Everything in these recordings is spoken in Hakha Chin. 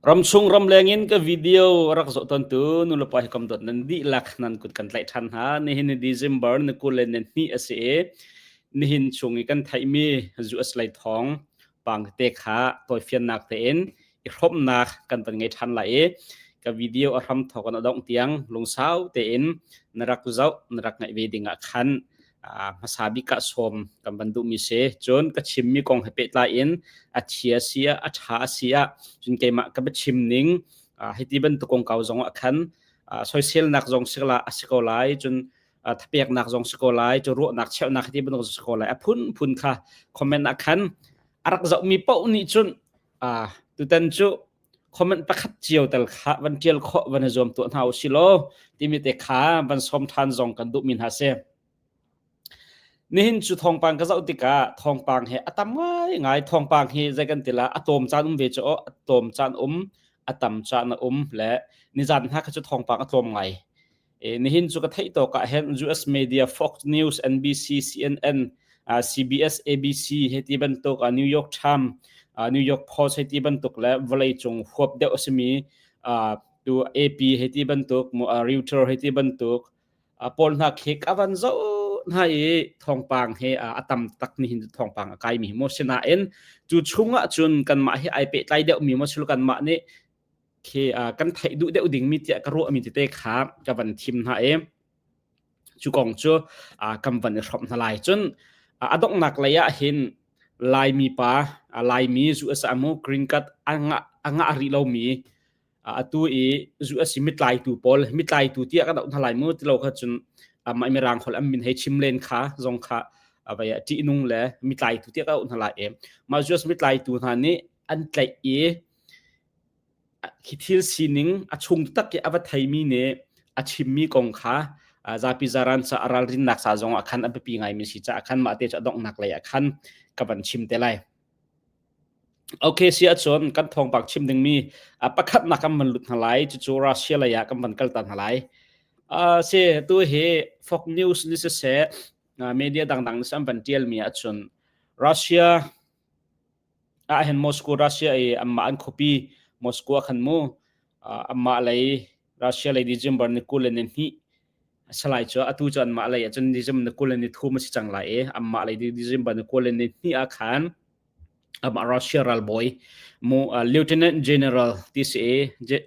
Ramchung ramleng in ka video rak zoh tawntu nulepa hi kam dawt nan dihlak nan kut kan tlaih ṭhan hna. Nihin ni December ni 22 a si i nihin chung i kan theihmi US lei thawng pang te kha tawifiannak tein i hrawmhnak kan van ngei ṭhan lai i ka video a hram thawk in a dongh tiang lungsau tein na rak zoh na rak ngaih ve ding ah khan hmasa bik ah sawm kan van duhmi si. Cun ka chimmi kong he pehtlai in a thia si ah a ṭha a si ah cun keimah ka biachim ning hiti bantuk kongkau zong ah khan soiselnak zong si la a si ko lai cun thapeknak zong si ko lai cu ruahnak cheuhnak hiti bantuk si ko lai a phunphun kha comment ah khan a rak zohmi paoh nih cun tutan cu comment pakhat cio tal kha van ṭial khawh van i zuam tuah hna usih law timi te kha van sawm ṭhan zong kan duhmi hna si. Nihin cu thawngpang ka zoh tikah thawngpang he a tam ngaingai thawngpang hi zei kan ti la a tlawm caan um ve cu a tlawm caan um a tam caan a um le nizan hna kha cu thawngpang a tlawm ngai. Nihin cu ka theih tawk ah hin US media Fox News, NBC, CNN, CBS, ABC hei ti bantuk New York Times, New York Post hei ti bantuk le vawleicung huap deuh a simi tu AP hei ti bantuk, Reuters hei ti bantuk pawl hna khi ka van zoh hna i thawngpang he a tam tak nihin thawngpang a kaimi maw sinain cu chungah cun kanmah hi ai pehtlai deuhmi maw sul kanmah nih khi kan theih duh deuh dingmi tiah ka ruahmi tete kha ka van thim hna i cu kong cu kan van i hrawmh hna lai. Cun a donghnak lei ah hin Laimi pa Laimi zu a mu green card a ngah rih lomi atu i zu a si mitlaitu pawl mitlaitu tiah kan auh hna lai mu tilo kha cun mah mirang holh an min hei chim len kha zong kha vai ah ṭihnung le mitlaitu tiah ka auh hna lai i mah US mitlaitu hna nih an tlaih i Hi thil sining a chung tak i a va theimi nih a chimmi kong kha zapi zaran ca a ralrinnak ca zong ah khan a biapi ngaimi si caah khan mah te cu a donghnak lei ah khan ka van chim te lai. Okay, si ahcun kan thawngpang chim dingmi pakhatnak kan van lut hna lai, cucu Russia lei ah kan van kal ta hna lai. Si, tu hi Fox News nih siseh, media dangdang nih an van tialmi ahcun Russia ah hin Moscow Russia i anmah an khuapi Moscow ah khan mu anmah lei Russia lei December ni 22 salai cu atu cu anmah lei ahcun December ni 23 a si cang lai i anmah lei December ni 22 ah khan amah Russia ralbawi mu Lieutenant General ti si i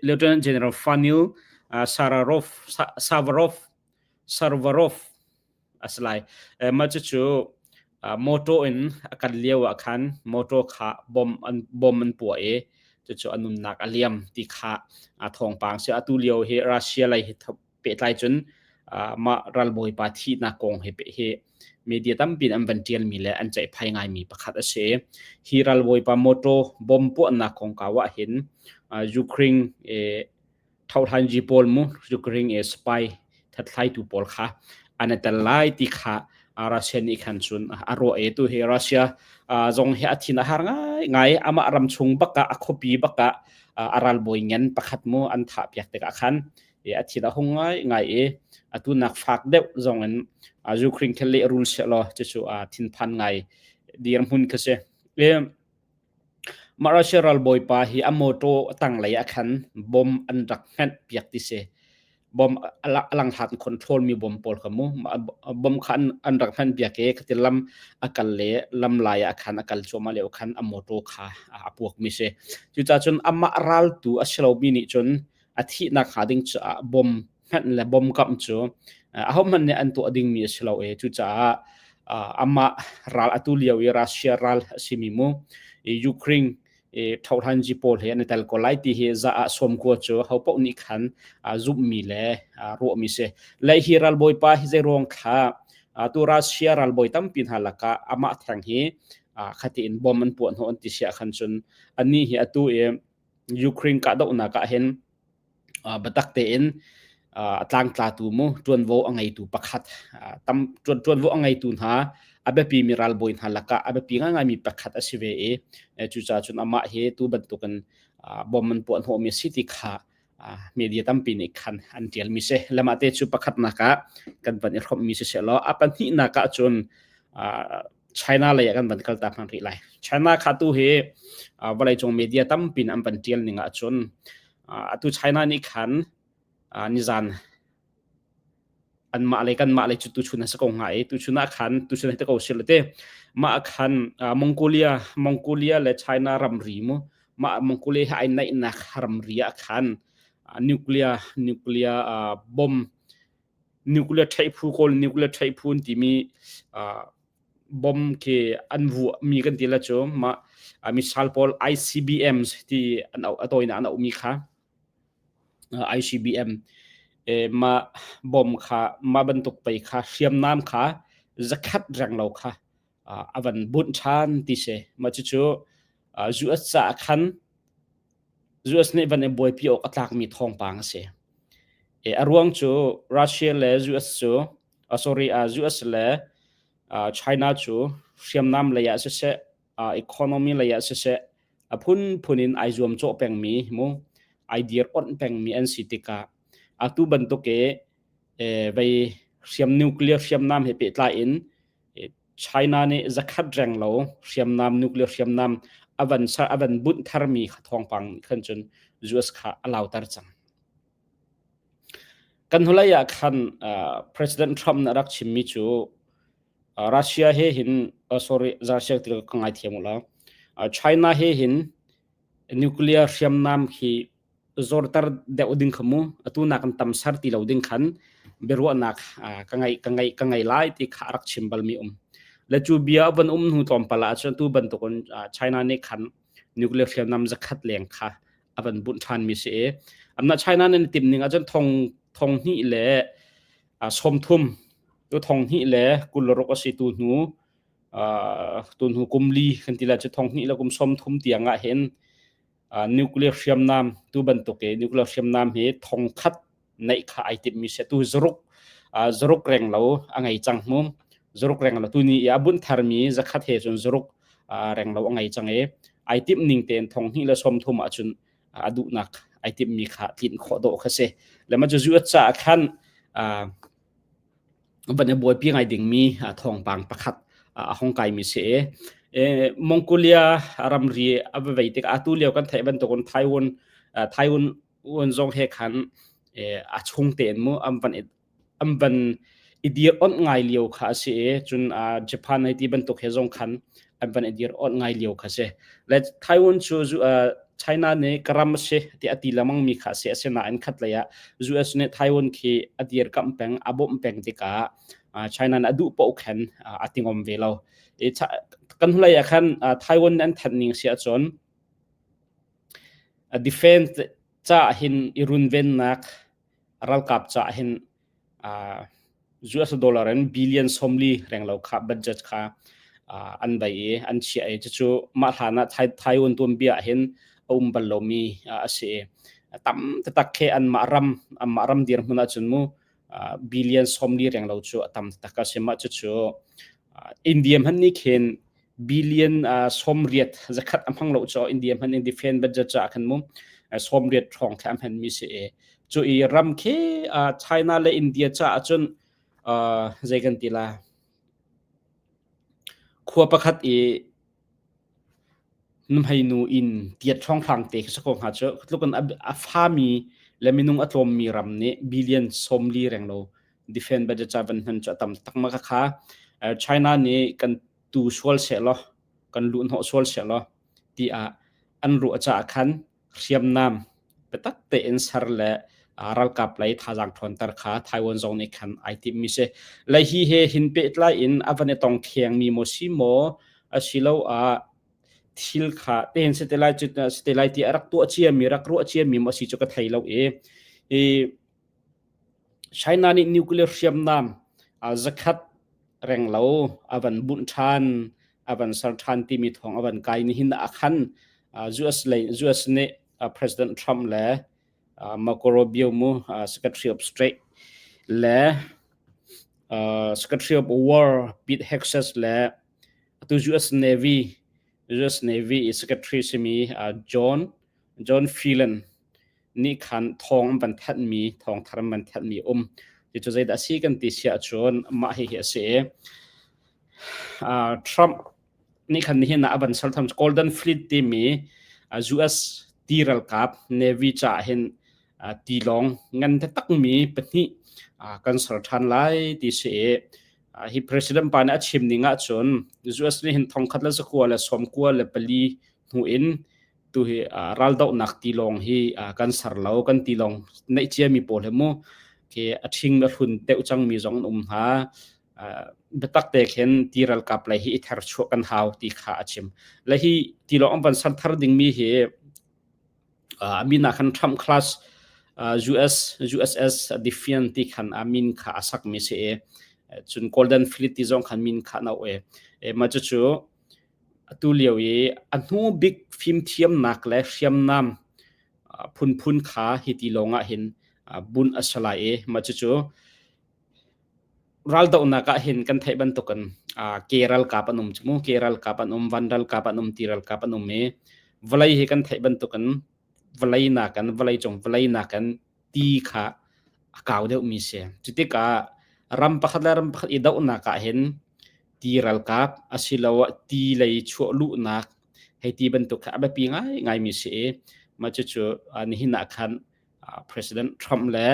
Lieutenant General Fanil Sararov Savarov Sarvarov a si lai. Mah cucu motor in a kal lio ah khan motor kha bom an puah i cucu a nunnak a liam ti kha thawngpang si. Atu lio hi Russia lei hi pehtlai cun mah ralbawipa thihnak kong hi hi media tampi in an van ṭialmi le an ceihphai ngaimi pakhat a si. Hi ralbawipa motor bom puahnak kongkau ah hin Ukraine thohlanzi pawl mu Ukraine e spy thathlaitu pawl kha an tel lai ti kha Russia nih khan cun a ruah e tu hi Russia zong hi a thin a har ngai ngai amah ram chung baka a khuapi baka a ralbawi ngen pakhat mu an thah piak tikah khan e a thin a hung ngai ngai e atu nak fak deuh zong in Ukraine khel le rul se lo chu chu a thinphan ngai dirhmun kha se e Mah Russia ralbawipa hi a mawṭaw a tanglei ah khan bomb an rak hmenh piak ti si. Bomb a langhlat in control mi bomb pawl kha mu. Bomb kha an rak hmenh piak i khati lam a kal le lam lai ah khan a kal cuahmah lio khan a mawṭaw kha a puak mi si. Cucaah cun amah raltu a si lomi nih cun a thihnak hnga ding caah bom hmanh le bom kamh cu ahohmanh nih an tuah dingmi a si lo i cucaah amah ral atu lio i Russia ral a simi mu Ukraine thohlanzi pawl he an i tel ko lai ti hi za ah sawmkua cu hopaoh nih khan zumhmi le ruahmi si. Le hi ralbawipa hi zei ruang kha tu Russia ralbawi tampi hna lakah amah theng hi khati in bom an puah hnawh an ti siah khan cun anih hi atu i Ukraine kahdohnak ah hin biatak tein a tlangtlatu mu ṭuanvo a ngeitu pakhat tam ṭuanvo a ngeitu hna a biapimi ralbawi hna lakah a biapi ngaingaimi pakhat a si ve i cucaah cun amah hi tu bantukin bom an puah hnawhmi a si ti kha media tampi nih khan an ṭialmi si. Le mah te cu pakhatnak ah kan van i hrawmhmi siseh law a pahnihnak ah cun. China lei ah kan van kal ta hman rih lai. China kha tu hi vawleicung media tampi in an van tial ning ahcun atu China nih khan nizan anmah le kanmah le cu tuchun a si ko hnga i tuchun ah khan tuchun hi te ko sil te mah khan Mongolia Mongolia le China ramri mu mah Mongolia hi ai naihnak ramri ah khan nuclear nuclear bomb nuclear theiphu kawl nuclear theiphu timi bomb khi an vuah mi kan ti la cu mah missile pawl ICBMs ti an a tawina an auh mi kha ICBM mah bom kha mah bantuk pei kha hriamnam kha zakhat reng lo kha a van bunh ṭhan ti si. Mah cucu US caah khan US nih van i buaipi awk a tlakmi thawngpang a si. A ruang cu Russia le US cu sorry US le China cu hriamnam lei ah siseh economy lei ah siseh a phunphun in ai zuamcawh pengmi mu ai dir onh pengmi an si tikah atu bantuk i vei hriam nuclear hriamnam he pehtlai in China nih zakhat reng lo hriamnam nuclear hriamnam avan sar avan bunh tharmi kha thawngpang khan cun US kha a lauter cang. Kan hnulei ah khan President Trump nih a rak chimmi cu Russia he hin sorry Russia ti ka ngaithiam u law China he hin nuclear hriamnam khi zorter deuh ding kha mu atu nak kan tam ser ti lo ding khan biaruahnak ka ngei ka ngei ka ngei lai ti kha rak chim bal mi um le cu bia van um hnu tlawmpal ah cun tu bantukin China nih khan nuclear hriamnam zakhat leng kha a van bunh ṭhan mi si i amna China nih tim ning ahcun thong thong hnih le 30 tu 2026 a si tu hnu tu hnu kum li kan ti lai cu 20 le kum 30 tiang ah hin nuclear hriamnam tu bantuk i nuclear hriamnam hi thong khat neih kha ai timh mi si tu zaruk zaruk reng lo a ngei cang mu zaruk reng lo tu ni i a bunh thar mi zakhat he cun zaruk reng lo a ngei cang i ai timh ning tein thong hnih le 30 ahcun a duhnak ai timhmi kha tlinh khawh dawh kha si le mah cu US caah khan van i buaipi ngai dingmi thawngpang pakhat a hong kaimi si i Mongolia ramri a va vei tik atu lio kan theih bantukin Taiwan Taiwan zong he khan a chung tein mu an van an van i dir onh ngai lio kha a si i cun Japan hei ti bantuk he zong khan an van i dir onh ngai lio kha a si. Le Taiwan cu China nih ka ram a si ti a ti lengmang mi kha a si. Asinain khatlei ah US nih Taiwan khi a dirkamh peng, a bawmh peng tikah China nih a duh paoh khan a ti ngom ve lo. Kan hnulei ah khan Taiwan nih an thanh ning si ahcun defense caah hin i runvennak ralkap caah hin US dollar in billion 40 renglo kha budget kha an bei i an chiah i cucu mah hlan ah Taiwan tuanbia ah hin a um bal lomi a si i tam taktak khi anmah ram anmah ram dirhmun ahcun mu billion 40 renglo cu a tam taktak a si mah cucu India hmanh nih khin billion 80 zakhat a hmang lo cu India hmanh in defense budget ca khan mu 80 ṭhawng khi a hman mi si i cu i ram khi China le India ca ahcun zei kan ti la khua pakhat i nuhmei nu in tiat ṭhawnghrang te khi sako hnga cu tluk in a fami le minung a tlawmmi ram nih billion 40 reng lo defense budget ca van hman cu a tam tak ma kha China nih kan tu sual sehlaw kan luhhnawh sual sehlaw tiah an ruah caah khan hriamnam biatak tein ser le ralkap lei thazaang ṭhawnter kha Taiwan zong nih khan ai timhmi si. Le hi he hin pehtlai in a van i tong khengmi maw si maw asiloah thil kha tein si te lai cu si te lai ti a rak tuah ciami rak ruah ciami maw si cu ka thei lo i i China nih nuclear hriamnam zakhat renglo a van bunh ṭhan a van ser ṭhan timi thawng a van kai nihin ah khan US lei US nih President Trump le Marco Rubio mu Secretary of State le Secretary of War Pete Hegseth le atu US Navy US Navy Secretary simi John John Phelan nih khan thawng an van thanhmi thawng thar an van thanhmi um. Cucu zeidah a si kan ti si ahcun mah hihi a si i. Trump nih khan nihin ah a van ser tham Golden Fleet timi US ti ralkap Navy caah hin tilawng ngan takmi pahnih kan ser ṭhan lai ti si i hi president pa nih a chim ning ahcun US nih hin 1994 hnu in tu hi raldohnak tilawng hi kan ser lo kan tilawng neih ciami pawl hi mu khi a ṭhing a hlun deuh cangmi zong an um hna. Biatak te khin ti ralkap lei hi i therchuah kan hau ti kha a chim. Le hi tilawng an van ser thar dingmi hi a min ah khan Trump class US USS Defiant ti khan a min kha a sakmi si i cun Golden Fleet ti zong khan min kha an auh i mah cucu atu lio i a hnu bik fimthiamnak le hriamnam phunphun kha hi tilawng ah hin bunh a si lai i mah cucu Raldohnak ah hin kan theih bantukin ke ralkap an um cu mu. Ke ralkap an um, van ralkap an um, ti ralkap an um i vawlei hi kan theih bantukin vawlei nakin vawleicung vawlei nakin ti kha a kau deuhmi si. Cutikah ram pakhat le ram pakhat i dohnak ah hin ti ralkap asiloah ti lei chuah luhnak hei ti bantuk kha a biapi ngaingaimi si i mah cucu nihin ah khan President Trump le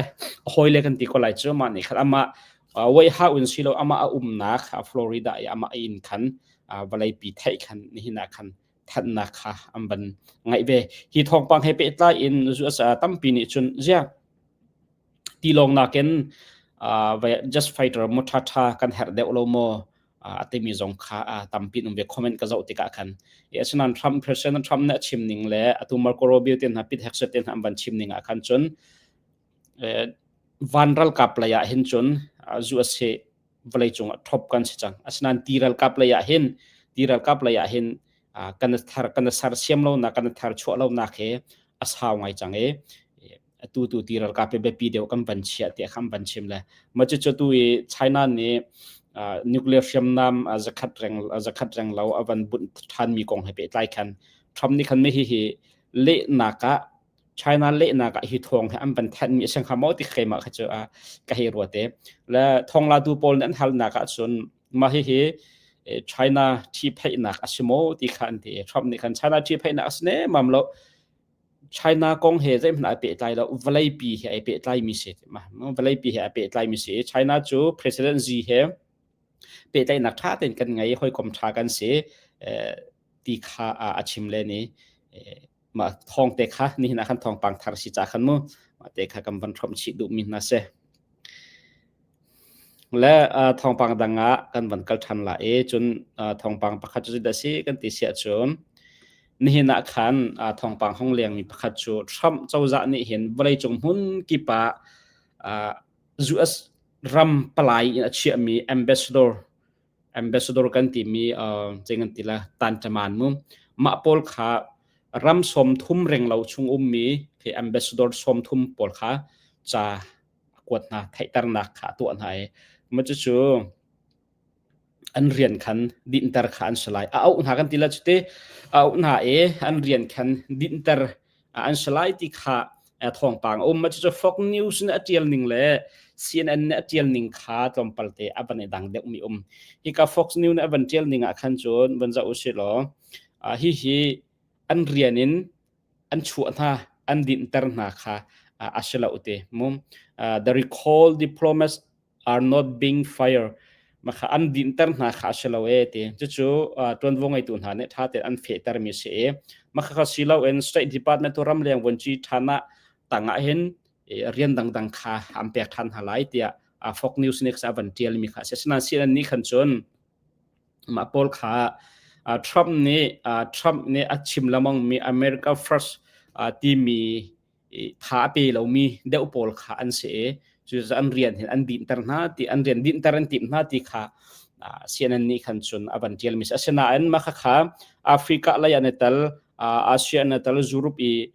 a hawile kan ti ko lai cu mah nih khan amah White House in silo amah a umnak Florida i amah a inn khan vawleipi theih khan nihin ah khan thanhnak kha an van ngaih ve. Hi thawngpang he pehtlai in US tampi nih cun zia tilawng nakin just fighter mu tha tha kan herh deuh lo maw a timi zong kha tampi um ve comment ka zoh tikah khan. Asinain Trump President Trump nih a chim ning le atu Marco Rubio te hna Pete Hegseth te hna an van chim ning ah khan cun van ralkap lei ah hin cun US hi vawlei cung ah top kan si cang. Asinain ti ralkap lei ah hin ti ralkap lei ah hin kan thar kan sersiam lo nak kan thar chuah lo nak he a sau ngai cang i atu tu ti ralkap hi biapi deuh kan van chiah tiah khan van chim le ma cu cu tu i China nih nuclear hriamnam zakhat reng zakhat reng lo a van bunh than mi kong he pehtlai khan Trump nih khan mi hi hi lehnak ah China lehnak ah hi thawng he an van thanh mi a si hnga maw ti keimah kha cu ka hei ruat e le thawngla tu pawl nih an halnak ah cun mah hi hi China ṭhipheihnak a si maw ti kha an ti Trump nih khan China ṭhipheihnak a si ne mam lo China kong he zeihmanh ai pehtlai lo. Vawleipi he ai pehtlaimi si. Vawleipi he ai pehtlaimi si. China cu President Xi he pehtlaihnak ṭha tein kan ngei, hawikom ṭha kan si ti kha a chim len i mah thawng te kha nihin ah khan thawngpang thar si ca khan mu mah te kha kan van hrawmh chih duhmi hna si. Le thawngpang dang ah kan van kal ṭhan la i cun thawngpang pakhat cu zeidah si kan ti siah cun nihin ah khan thawngpang hong lengmi pakhat cu Trump cozah nih hin vawleicung hmun kip ah US ram palai in a chiahmi ambassador ambassador kan timi zei kan ti la tanṭaman mu mah pawl kha ram 30 renglo chung ummi khi ambassador 30 pawl kha ca a kuat hna theihternak kha a tuah hna i mah cucu an rian khan dinhter kha an si lai a auh hna kan ti la cuti a auh hna i an rian khan dinhter an si lai ti kha thawngpang a um mah cucu Fox News nih a tial ning le CNN nih a tial ning kha tlawmpal te a van i dang deuh mi um hika Fox News nih a van tial ning ah khan cun van zoh usih law hi hi an rian in an chuah hna an dinhter hna kha a si lo te mum the recall diplomats are not being fired makha an dinhter hna kha a si lo e ti cucu tuanvo ngeitu hna nih tha tein an fehter mi si e makha kha si lo in state department tu ramleng vuanci than ah tangah hin rian dangdang kha an pek than hna lai tiah Fox News nih a van tial mi kha a si asinain CNN nih khan cun Mah pawl kha Trump nih Trump nih a chim lengmangmi America First timi tha a pe lomi deuh pawl kha an si i cucaah an rian hin an dinhter hna ti an rian dinhter an timh hna ti kha CNN nih khan cun a van ṭialmi si. Asinain mah khakha Africa lei an i tel, Asia an i tel, Europe i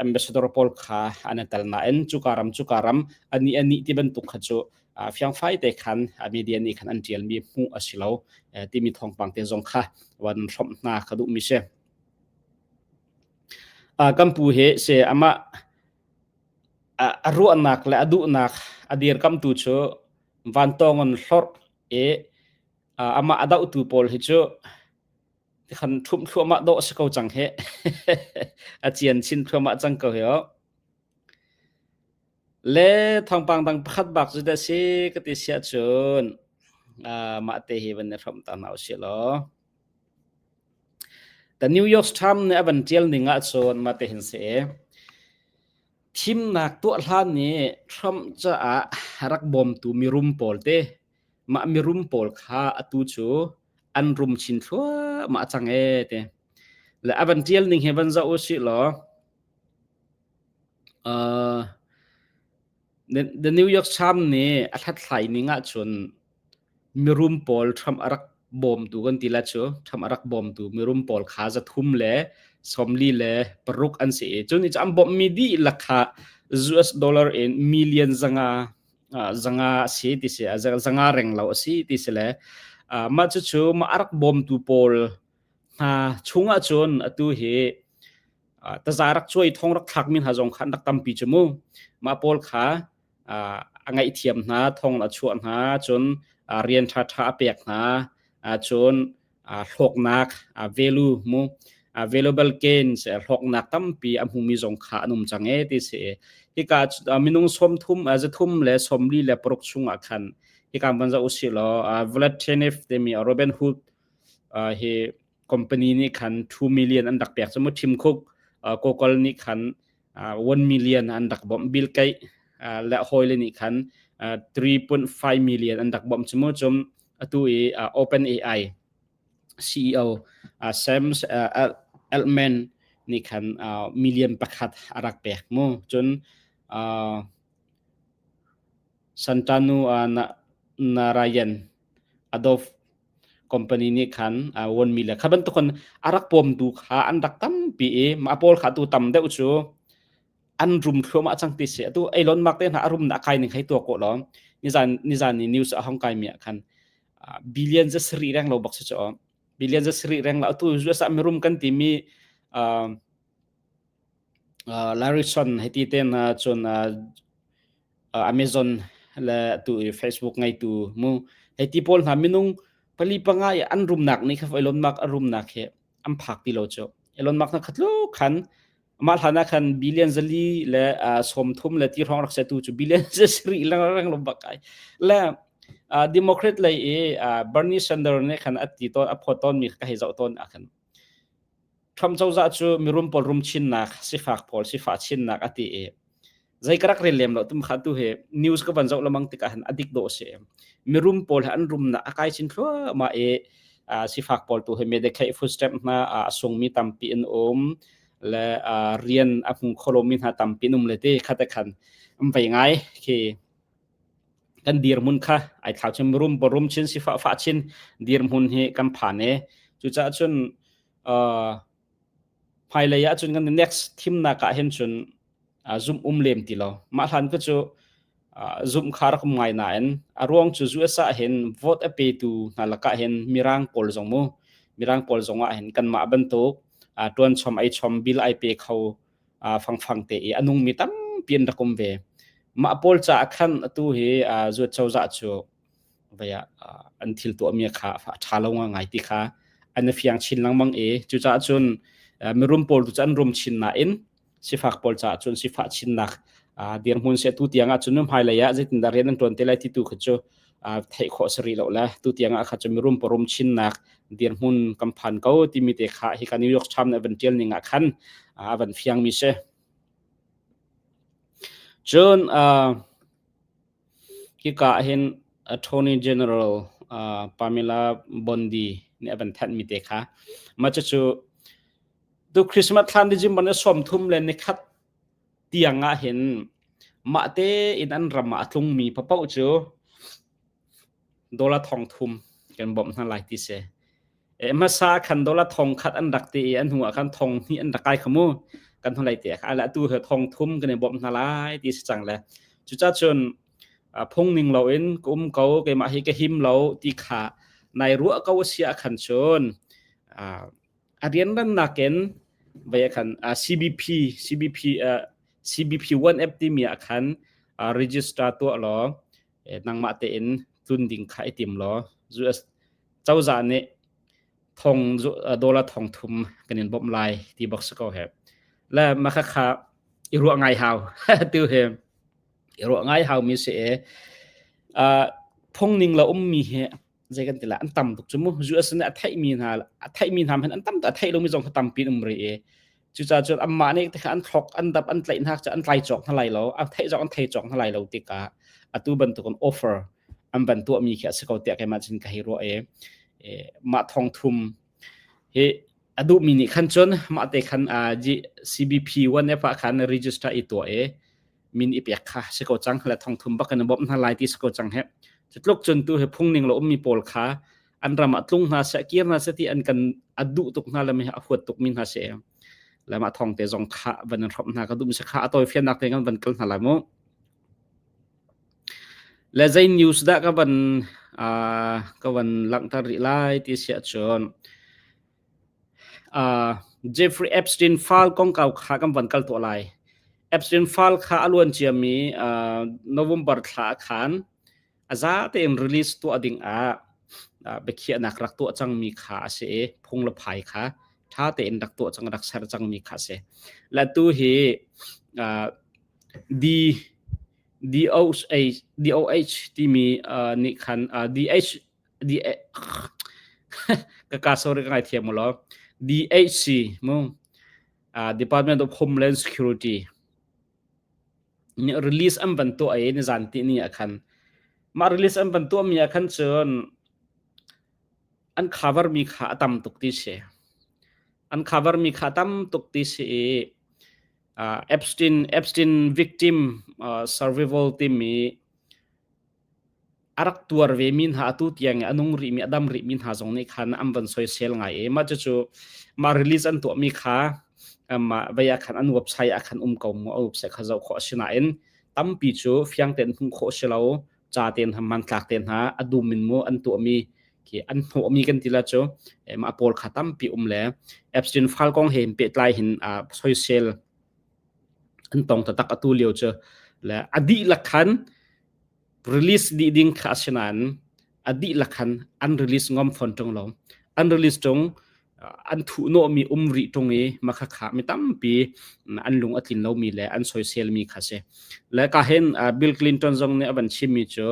ambassador pawl kha an i tel nain cuka ram cuka ram ani ani ti bantuk kha cu fiangfai te khan media nih khan an ṭialmi hmuh a si lo timi thawngpang te zong kha van hrawmh hna ka duhmi si. Kan pu hi se amah a ruahnak le a duhnak a dirkamtu cu vantawng in hlorh i Amah a dohtu pawl hi cu tikhan ṭhumh thluahmah dawh si ko cang hih. A cian chin thluahmah cang ko hi aw. Le thawngpang dang pakhat bak cu dah si ka ti siah cun mah te hi van i hrawmh ta hna usih law. The New York Times nih a van ṭial ning ahcun mah te hin si. Thimnak tuah hlan i Trump caah rak bawmtu mirum pawl te mah mirum pawl kha atu cu an rum chin thluahmah cang ee ti. Le a van ṭial ning hi van zoh usih law uh, The, The New York Times nih a hlathlai ning ahcun mirum pawl Trump a rak bawmtu kan ti la cu Trump a rak bawmtu mirum pawl kha 346 an si i cu nih cu an bawmhmi dihlak kha US dollar in million zanga zanga a si ti si zanga reng lo a si ti si le mah cucu mah a rak bawmtu pawl hna chungah cun atu hi taza rak cuai thong rak thlakmi hna zong kha an rak tampi cu mu mah pawl kha a ngaihthiam hna thong a chuah hna cun rian ṭhaṭha a pek hna cun hlawknak value mu valuable gains hlawknak tampi a hmumi zong kha an um cang e ti si hika minung 30 346 chungah khan hika van zoh usih law Vlad Tenev timi Robin Hood hi company nih khan 2 million an rak pek cu mu Tim Cook Google nih khan 1 million an rak bawmh. Bill Gates le hawile nih khan 3.5 million an rak bawmh cu mu. Cum atu i OpenAI CEO Sam Altman nih khan million pakhat a rak pek mu. Cun Santanu Narayan Adobe company nih khan wonmi le kha bantukin a rak pawmtu kha an rak tampi i mah pawl kha tu tam deuh cu an rum thluahmah cang ti si atu Elon Musk te hna a rum na kai ning hei tuak ko lo nizan nizan ni news a hong kai mi ah khan billion za sari reng lo bak si chu billion za sari reng lo atu US ah mirum kan ti mi Larry Son heti te na cun Amazon le tu i Facebook ngeitu mu hei ti pawl hna minung pali panga i an rumnak nih kha Elon Musk a rumnak hi an phak ti lo cu Elon Musk na khatlu khan mah hlan ah khan billion zali le 30 le ti hrawng rak se tu cu billion sari lang rang lo bak ai le Democrat lei i Bernie Sanders nih khan a ti tawn a phawt tawn mi ka hei zoh tawn ah khan Trump cozah cu mirum pawl rum chinnak sifak pawl sifah chinnak a ti i zei ka rak rel lem lo tum kha tu hi news ka van zoh lamang tikah han adik do si mirum pawl he an rumna akai chin thluahmah i sifak pawl tu hi Medicaid food stamp hna a sungmi tampi in um le rian a hmu kholomi hna tampi in um le ti khate khan am vei ngai khi kan dirhmun kha ai thlau chin rum rum chin sifah fa chin dirhmun hi kan phan e cucaah cun hmailei ah cun kan next thimnak ah hin cun zumh um lem ti lo. Mah hlan ka cu zumh kha rak um ngai nain a ruang cu US ah hin vote a petu hna lakah hin mirang pawl zong mu mirang pawl zong ah hin kanmah bantuk tuan chom ei chom bill ai pe kho fangfang te i a nungmi tampi an rak um ve. Mah pawl caah khan atu hi zuat cozah cu vei ah an thil tuahmi kha a ṭha lo ngai ti kha an i fiang chin lengmang i cucaah cun mirum pawl tu cu an rum chin nain sifak pawl caah cun sifah chinnak dirhmun si tu tiang ah cun hmailei ah zeitindah rian an ṭuan te lai ti tu kha cu theih khawh si rih lo le tu tiang ah kha cu mirum parum chinnak dirhmun kan phan ko timi te kha hi ka New York Times nih a van ṭial ning ah khan a van fiang mi si. Cun Hika ah hin Attorney General Pamela Bondi nih a van thanhmi te kha. Mah cucu tu Christmas thlan December ni 31 tiang ah hin mah tein an ram ah a tlungmi paoh cu dollar 3,000 kan bawmh hna lai ti si. Hmasa khan dollar 1,000 an rak ti i a hnu ah khan 2,000 an rak kai kha mu. Kan hnulei te kha ala tu he 3,000 kan i bawmh hna lai ti si cang le. Cucaah cun phung ning loin ka um ko keimah hi ka him lo ti kha nai ruah ko a si ah khan cun a rianrannak in vei ah khan CBP CBP CBP 1 app timi ah khan register tuah law nangmah tein tlun ding kha i tim law US. Cozah nih thong dollar thong thum kan in bawmh lai ti bak si ko he. Le mah khakha i ruah ngai hau tu hi i ruah ngai hau mi si e. Phung ning lo ummi hi zei kan ti la an tam tuk cu mu US nih a theih mi hna a theih mi hna hmanh an tam a theih lomi zong kha tampi um rih i cucaah cun anmah nih tikha an thlok an dap an tlaih hna cu an tlai cawk hna lai lo an theih zong an thei cawk hna lai lo tikah atu bantukin offer an van tuahmi khi a si ko tiah keimah cun ka hei ruah i mah thong thum hi a duhmi nih khan cun mah te khan CBP 1F ah khan register i tuah i min i pek kha si ko cang le thong thum bak in bawmh hna lai ti si ko cang he cutluk cun tu he phung ning lo ummi pawl kha an ram ah tlung hna seh kir hna seh ti an kan a duh tuk hna le mi a huat tuk mi hna si le mah thong te zong kha van in hrawmh hna ka duh mi si kha a tawi fiannak te kan van kal hna lai mu le zei news dah ka van ka van langhter rih lai ti si ahcun Jeffrey Epstein file kongkau kha kan van kal tuah lai. Epstein file kha a luan ciami November thla ah khan a za tein release tuah ding ah biakhiahnak rak tuah cangmi kha a si i phung le phai kha ṭha tein rak tuah cang rak ser cangmi kha a si. Le tu hi D DOH DOH timi nih khan DH ka ka sorry ka ngaithiam mu law DHC mu Department of Homeland Security nih release an van tuah i nizan ti ni ah khan mah release an van tuah mi ah khan cun an cover mi kha a tam tuk ti si an cover mi kha a tam tuk ti si i Epstein Epstein victim survival timi A rak tuar vemi hna atu tiang i a nung rihmi a dam rihmi hna zong nih khan an van soisel ngai i mah cucu mah release an tuahmi kha mah vei ah khan an website ah khan um ko mu a website kha zoh khawh a si nain tampi cu fiang tein hmuh khawh a si lo ca te hna hmanthlak te hna a dum in mu an tuahmi khi an hnawhmi kan ti la cu mah pawl kha tampi um le Epstein file kong he pehtlai hin soisel an tong taktak atu lio cu le a dihlak khan release dih ding kha a si nain a dihlak khan an release ngam fawn ṭung lo. An release ṭung an thuhnawhmi um rih ṭung i mah khakha mi tampi an lung a tlin lomi le an soiselmi kha si. Le ka hin Bill Clinton zong nih a van chimmi cu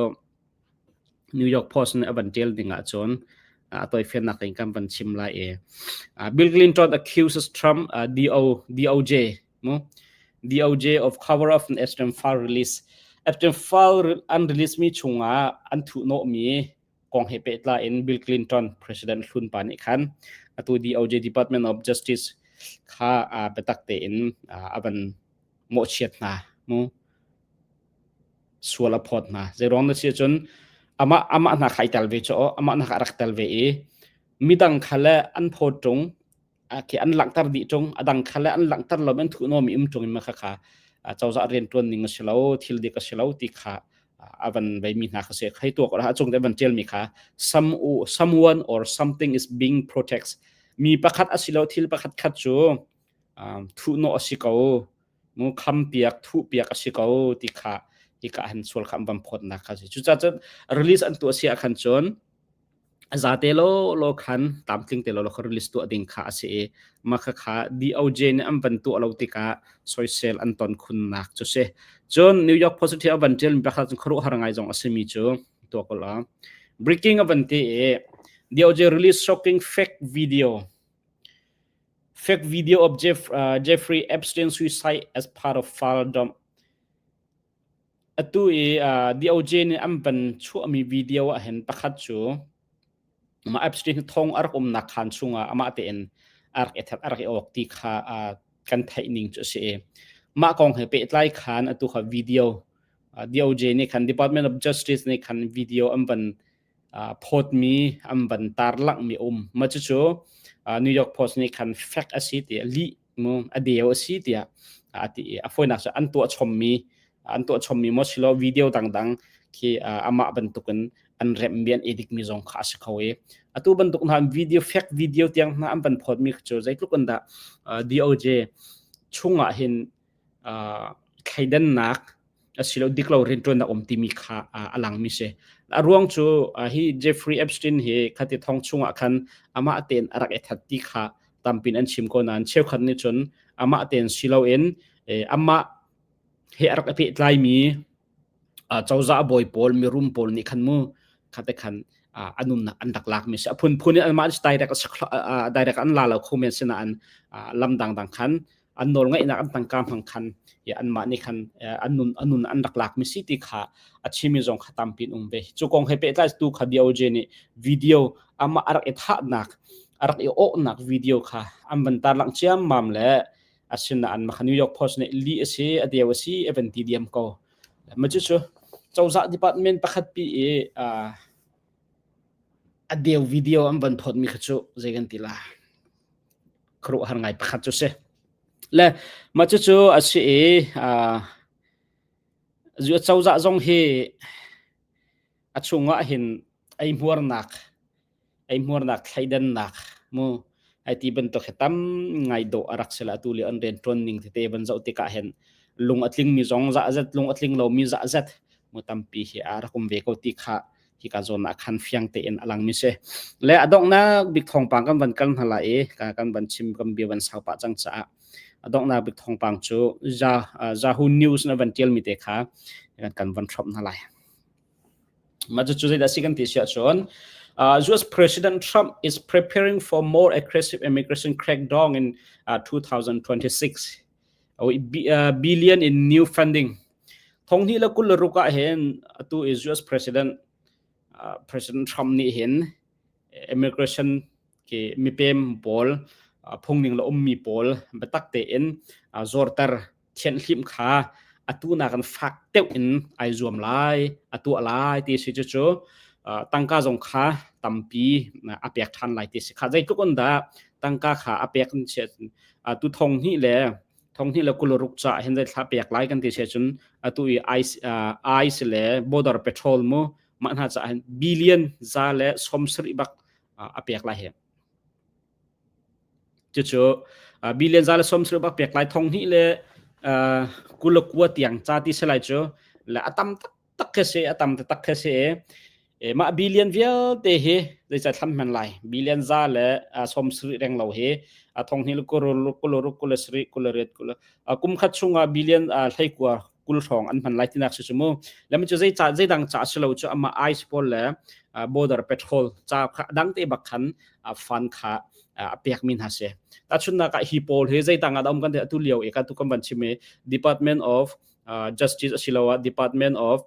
New York Post nih a van ṭial ding ahcun a tawifiannak in kan van chim lai i Bill Clinton accuses Trump DO, DOJ mu DOJ of cover of an Epstein file release Epstein file an release mi chungah an thuhnawhmi kong he pehtlai in Bill Clinton president hlun pa nih khan atu DOJ Department of Justice kha biatak tein a van mawhchiat hna mu sual a phawt hna zeiruang na si cun amah amah hna kha i tel ve cu amah hna kha a rak tel ve i midang kha le an phawt ṭung khi an langhter dih ṭung a dang kha le an langhter lo an thuhnawmi um ṭung in ma kha kha cozah rianṭuan ning a si lo thil dik a si lo ti kha a van veimi hna kha si hei tuak a cung te van ṭialmi kha some someone or something is being protect mi pakhat a si lo thil pakhat khat cu thuhnawh a si ko mu khampiak thuhpiak a si ko ti kha hika han sual kha an van phawtnak kha si cucaah cun release an tuah si ah khan cun a zate law law khan tlamtling te law law kha release tuah ding kha a si i mah kha kha DOJ nih an van tuah lo tikah soisel an ton khunnak cu si cun New York Post a van ṭial mi pakhat cun khuaruahhar ngai zong a simi cu tuah ko la breaking a van ti i DOJ release shocking fake video Fake video of Jeffrey Epstein suicide as part of file dump. Atu i DOJ nih an van chuahmi video ah hin pakhat cu mah Epstein hi thong a rak umnak khaan chungah amah tein a rak i that a rak i awk ti kha kan theih ning cu a si i mah kong he pehtlai khan atu kha video DOJ nih khan Department of Justice nih khan video an van phawtmi an van tarlanghmi a um. Mah cucu New York Post nih khan fake a si tiah lih mu a deu a si tiah a ti i a fawinak cu an tuah chommi an tuah chommi maw silo video dangdang khi amah bantukin an remhmi an edit mi zong kha a si kho i atu bantuk hna video fake video tiang hna an van phawtmi cu zeitluk in dah DOJ chungah hin thleidannak asilo diklo rianṭuannak um timi kha a langmi si. A ruang cu hi Jeffrey Epstein hi khati thong chungah khan amah tein a rak i that ti kha tampin an chim ko nain cheukhat nih cun amah tein si loin amah he a rak i pehtlaimi cozah bawi pawl mirum pawl nih khan mu khate khan a nunnak an rak lakmi si a phunphun in anmah direct direct an la lo kho men sinain lam dangdang khan an nawl ngeihnak an tangka hmang khan anmah nih khan an nun an nun an rak lakmi si ti kha a chimi zong kha tampi um ve cu kong he pehtlai tu kha DOJ nih video amah a rak i thahnak a rak i awhnak video kha an van tarlangh ciammam le asinain mah New York Post nih li a si a deu a si a van ti diam ko ma cu cu cozah department pakhat pi i a deu video an van phot mi kha cu zei kan ti la khuaruahhar ngai pakhat cu si le mah cucu a si i cozah zong hi a chungah hin eihmuarnak eihmuarnak thleidannak mu ai ti bantuk hi tam ngai dawh a rak si la atu lio an rian ṭuan ning tete van zoh tikah hin lung a tling mi zong za zat lung a tling lo mi za zat mu tampi hi a rak um ve ko ti kha hika zawn ah khan fiang tein a lang mi si. Le a donghnak bik thawngpang kan van kal hna lai i kan van chim kan bia van sau pah cang caah a donghnak bik thawngpang cu Yahoo News na van tial mi te kha kan van hrawmh hna lai. Mah cu zeidah si kan ti si ahcun US President Trump is preparing for more aggressive immigration crackdown in 2026. Billion in new funding. Thong hnih le 26 ah hin atu i US President President Trump nih hin immigration ke mipem pawl phungning le ummi pawl biatak tein zorter thianhhlimh kha atu nakin fak deuh in ai zuam lai a tuah lai ti si cucu tangka zong kha tampi a pek ṭhan lai ti si kha zeitluk in dah tangka kha a pek tu thong hnih le thong hnih le 26 ca hin zei thla pek lai kan ti si cun atu i ICE, ICE le border patrol mu mah hna ca hin billion za le 70 bak a pek lai he Cucu billion za le 70 bak pek lai thong hnih le 29 tiang ca ti si lai cu le a tam taktak khi si a tam taktak khi si i mah billion vialte hi zeicah thlam hman lai billion za le 70 reng lo hi a thong hnih le kul ruk kul sarih kul riat kul kum khat chungah billion 19 kul hrawng an hman lai tinak si cu mu le cu zei ca zeidang ca si lo cu amah ice pawl le border patrol ca kha dang te bak khan fund kha a pek mi hna si tahchunnak ah hi pawl hi zeidang ah um kan te atu lio e ka tu kan van chim i department of justice asiloah department of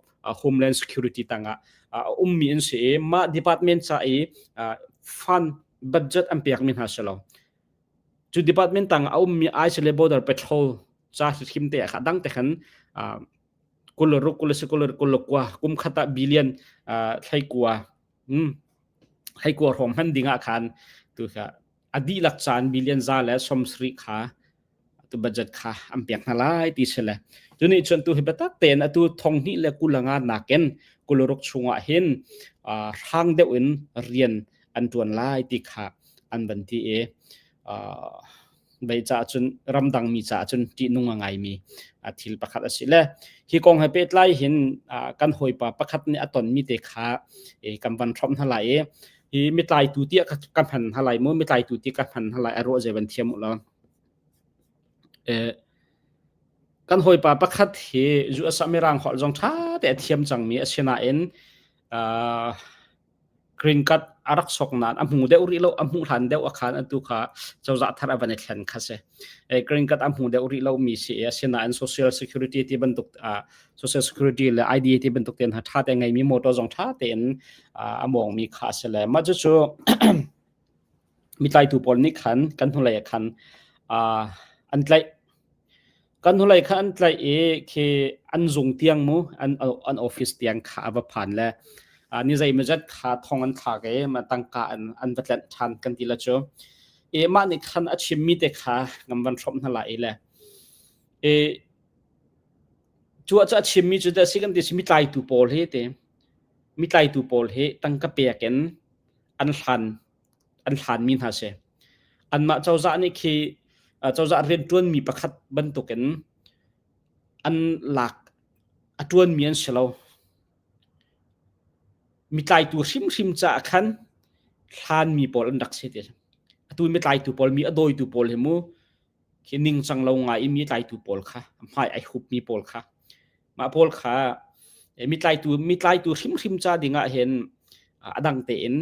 homeland security tangah a ummi an si i mah department ca i fund budget an pek mi hna si lo cu department tang a ummi ICE le border patrol ca hrim te kha dang te khan kul ruk kul si kul kul kwa kum khata billion thlai kua thlai kua hrom hman ding ah khan tu kha a dihlak caan billion za le 70 kha tu budget kha an pek hna lai ti si le cu nih cun tu hi biatak tein atu thong hnih le kulanga nakin kuluruk chungah hin hrang deuh in rian an tuan lai ti kha an van ti i bei caah cun ramdang mi caah cun ṭihnung a ngaimi thil pakhat a si le hi kong he pehtlai hin kan hawipa pakhat nih a tonmi te kha kan van hrawmh hna lai i hi mitlaitu tiah ka hman hna lai mu mitlaitu ti ka hman hna lai a ruah zei van thiam u law kan hawipa pakhat hi US ah mirang holh zong ṭha te a thiam cangmi a si nain green card a rak sok nain a hmu deuh rih lo a hmuh hlan deuh a khan atu kha cozah thar a van i thlen kha si green card a hmu deuh rih lo mi si asinain social security ti bantuk social security le ID ti bantuk ten ha tha te ngeimi motor zong tha tein a mawng mi kha si le mah cu mitlaitu pawl nih khan kan hnulei ah khan an tlaih kan hnulei kha an tlaih i khi an zung tiang mu an an office tiang kha a va phan le ni zeimawzat kha thong an thlak i ma tangka an an va tlanh ṭhan kan ti la cu i mah nih khan a chimmi te kha ngam van hrawmh hna lai le i cu a chimmi cu da si kan ti si mitlaitu pawl hi te mitlaitu pawl hi tangka pek in an hlan an hlanmi hna si. Anmah cozah nih khi cozah rianṭuanmi pakhat bantukin an lak a ṭuanmi an si lo. Mitlaitu hrimhrim caah khan hlanmi pawl an rak si ti. Atu mitlaitu pawl mi a dawitu pawl hi mu khi ningcang lo ngai i mi tlaitu pawl kha hmai ai hupmi pawl kha mah pawl kha mitlaitu mitlaitu hrimhrim ca ding ah hin a dang tein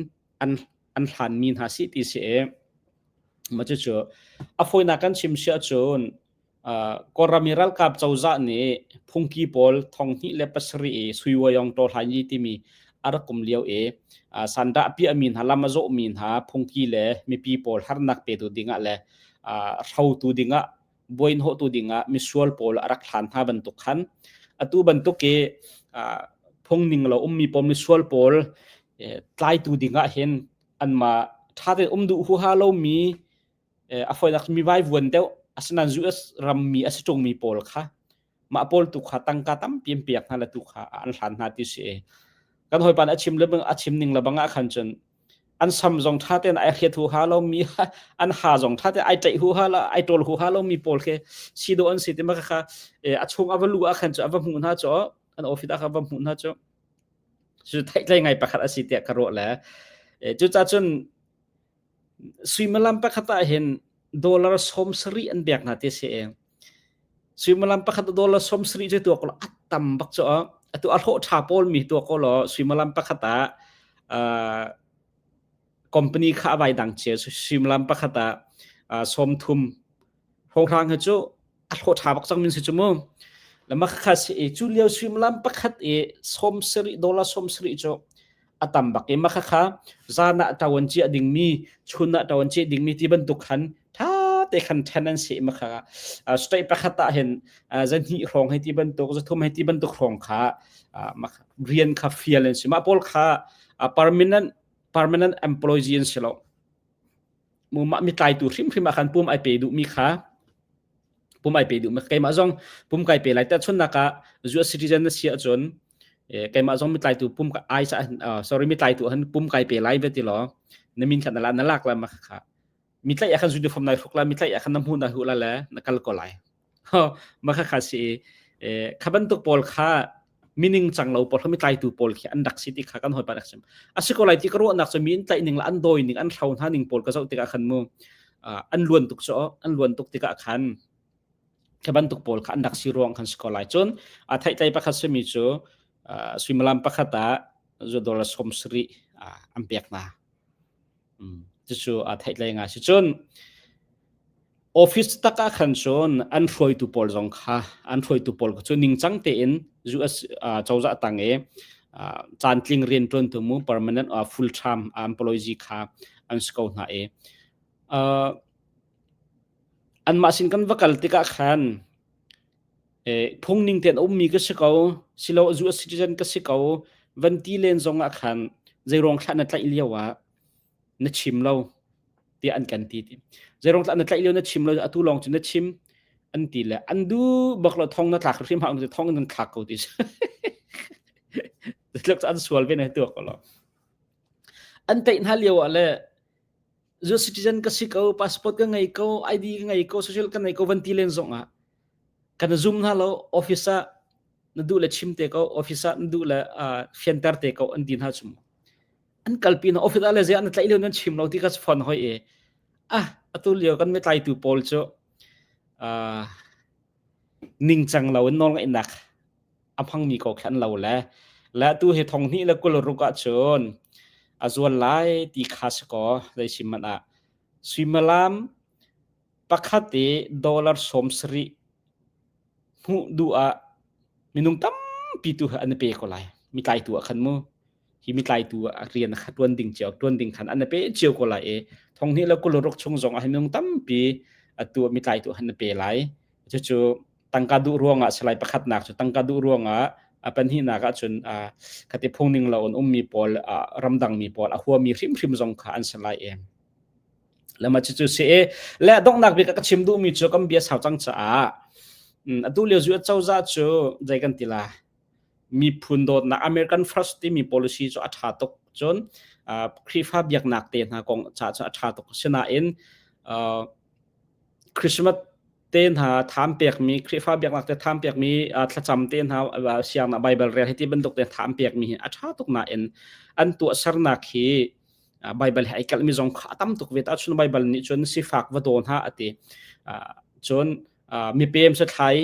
an an hlanmi hna si ti si e ma cucu a fawinak kan chim si ahcun Kawlram i ralkap cozah nih phungki pawl 2007 i Suiwayong Tawhlainyi timi a rak um lio i sandah a piahmi hna lam a zawhmi hna phungki le mipi pawl harnak petu dingah le hrotu dingah buaihnawhtu dingah misual pawl a rak hlan hna bantuk khan atu bantuk i phungning lo ummi pawl misual pawl tlaitu dingah hin anmah ṭha tein um duh huaha lomi a fawinak mi vaivuan deuh asinain US rammi a si ṭungmi pawl kha mah pawl tu kha tangka tampi an pek hna le tu kha an hlan hna ti si. Kan hawipa nih a chim le a chim ning le bang ah khan cun an sam zong ṭha tein ai hriat huha lomi an ha zong ṭha tein ai ṭaih huha lo ai ṭawl huha lomi pawl khi si dawh an si ti ma kha a chung a va lu ah khan cu a va hmuh hna cu an office ah kha va hmuh hna cu cu theihtlei ngai pakhat a si tiah ka ruah le cucaah cun Suimilam pakhat ah hin dollar 70 an pek hna ti si. Suimilam pakhat dollar 70 cu tuak law a tam bak cu atu a hlawh ṭha pawl mi tuak ko law suimilam pakhat ah uh, company kha a vai dang cia suimilam pakhat ah uh, 30 hrawnghrang hi cu a hlawh ṭha bak cang min si cu mu. Lama kha si i cu lio suimilam pakhat i 70 dollar 70 cu a tam bak i mah kha zan ah ṭawan ciah dingmi chun ah ṭawan ciah dingmi ti bantuk khan ṭha te khan ṭhen an si ma kha state pakhat ah hin zahnih hrawng hei ti bantuk zathum hei ti bantuk hrawng kha rian kha fial an si mah pawl kha permanent permanent employee an si lo mu mah mi tlaitu hrimhrim ah khan pum ai pe duhmi kha pum ai pe duh keimah zong pum kai pe lai tahchunnak ah US citizen na si ahcun keimah zong mitlaitu pum ai sa sorry mitlaitu han pum kai pe lai ve ti law na min khan na la na lak la ma kha mitlai ah khan uniform nai hruk la mitlai ah khan na hmu na hu la le na kal ko lai ma kha kha si kha bantuk pawl kha mining cang lo pawl kha mitlaitu pawl khi an rak si ti kha kan hoi pa rak sim asi ko lai ti ka ruahnak cu mi in tlaih ning la an dawi ning an hro hna ning pawl ka zoh tikah khan mu an luan tuk cu an luan tuk tikah khan kha bantuk pawl kha an rak si ruang khan si ko lai cun a theihtlei pakhat simi cu suimilam pakhat ah dollar 70 an pek hna cucu a theihtlei ngai si cun Office tak ah khan cun an hruaitu pawl zong kha an hruaitu pawl cu ningcang tein US cozah tang i caantling rianṭuantu mu permanent full time employee kha an si ko hna i anmah sin kan va kal tikah khan phungning tein a ummi ka si ko silo US citizen ka si ko van ti len zong ah khan zeiruang thlah na tlaih lio ah na chim lo tiah an kan ti ti zeirong tlah na tlaih lio na chim lo atu lawng cu na chim an ti le an du bak lo thong na tlak hrim hau thong in thlak ko ti tlak an sual ve na tuak ko lo an tlaih hna lio ah le zu citizen ka si ko passport ka ngei ko ID ka ngei ko social ka ngei ko van ti len zong ah kan zoom hna lo office ah na duh le chim te ko office ah na duh le fianter te ko an ti hna chung an kalpi na office ah le zei an tlaih lio nan chim lo ti ka phone hoi e ah atu lio kan mitlaitu pawl cu uh, ningcang lo in nawl ngaihnak a hmangmi ko khi an lo le le tu hi thong hnih le kul ruk ah cun a zual lai ti kha si ko zei sim man ah suimilam pakhat i dollar 70 hmuh duh ah minung tampi tu an pe ko lai mi tlaitu ah khan mu hi mi tlaitu ah rian kha tuan ding cio tuan ding khan an pe cio ko lai i thong hnih le kul ruk chung zong ah minung tampi atu mi tlaitu han pe lai cucu tangka duh ruangah salai pakhatnak cu tangka duh ruangah a pahnihnak ah cun khati phung ning lo in ummi pawl ramdang mi pawl a huami hrimhrim zong kha an si lai i lama cucu si i le donghnak bik ka chim duhmi cu kan bia sau cang caah atu lio zu cozah cu zei kan ti la miphun dawtnak American First timi policy cu a ṭha tuk cun Khrihfa biaknak te hna kong ca cu a ṭha tuk sinain Christmas Te hna thaam pekmi Khrihfa biaknak te thaam pekmi thlacam te hna siangnak Bible rel hi ti bantuk te thaam pekmi hi a ṭha tuk nain an tuahsernak hi Bible he ai kalhmi zong kha a tam tuk ve ta chun Bible nih cun sifak va daw hna a ti cun mipem sathlai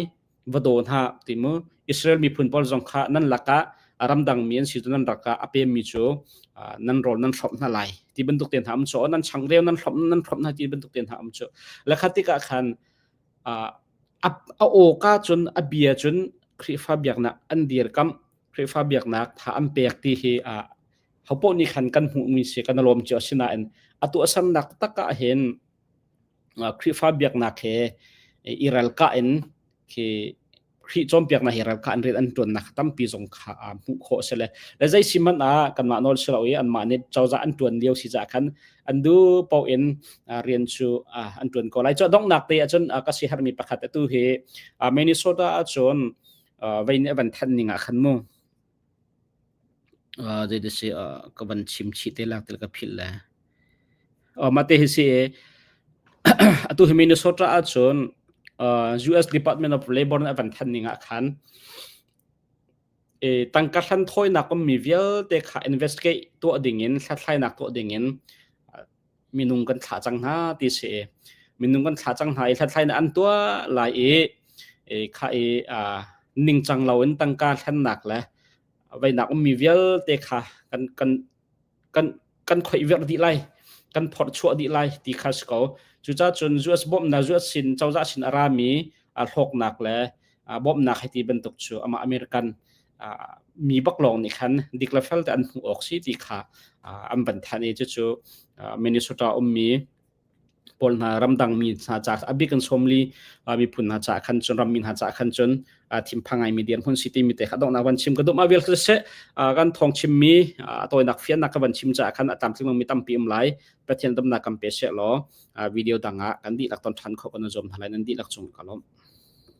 va daw hna ti mu Israel miphun pawl zong kha nan lakah ramdang mi an si cu nan rakah a pem mi cu nan rawl nan hrawmh hna lai ti bantuk te hna um cu nan changreu nan hrawmh nan hrawmh hna ti bantuk te hna um cu lakhat tikah khan a a awka cun a bia cun Khrihfa biaknak an dirkamh Khrihfa biaknak tha an pek ti hi hopoh nih khan kan hmuhmi si kan lawm cio asinain a tuahsernak tak ah hin Khrihfa biaknak he i ralkah in khi Khrih cawnpiaknak hi ralkah an rian an ṭuannak tampi zong kha hmuh khawh a si le le zei si hmanh ah kanmah nawl si lo i anmah nih cozah an ṭuan lio si caah khan an duh paoh in rian cu an ṭuan ko lai. Cu donghnak te ahcun ka siaherhmi pakhat atu hi Minnesota ahcun vei nih a van thanh ning ah khan mu Zei si ka van chim chih te lak til ka philh le. Mah te hi si i atu hi Minnesota ahcun US Department of Labor nih a van thanh ning ah khan tangka hlan thawinak ummi vialte kha investigate tuah dingin hlathlainak tuah dingin minung kan thlah cang hna ti si. Minung kan thlah cang hna i hlathlainak an tuah lai i kha i ningcang loin tangka hlannak le veinak ummi vialte kha kan kan kan kan khoih virh dih lai kan phorh chuah dih lai ti kha si ko. Cucaah cun US bawmhnak US sin cozah sin a rami hlawknak le bawmhnak hei ti bantuk cu amah American mi bak lawng nih khan dik le fel te an hmuh awk si ti kha an van thanh i cucu Minnesota ummi pawl hna ramdang mi hna ca a bik in sawmli miphun hna ca khan cun rammi hna ca khan cun thinphang ngai mi dirhmun si timi te kha donghnak van chim ka duh ma vial kha seh kan thawng chimmi a tawinak fiannak ka van chim ca khan a tlamtling mi tampi um lai. Pathian damnak kan pe seh law video dang ah kan dihlak ton than kho kan zuam hna lai. Nan dihlak cung ka lawm.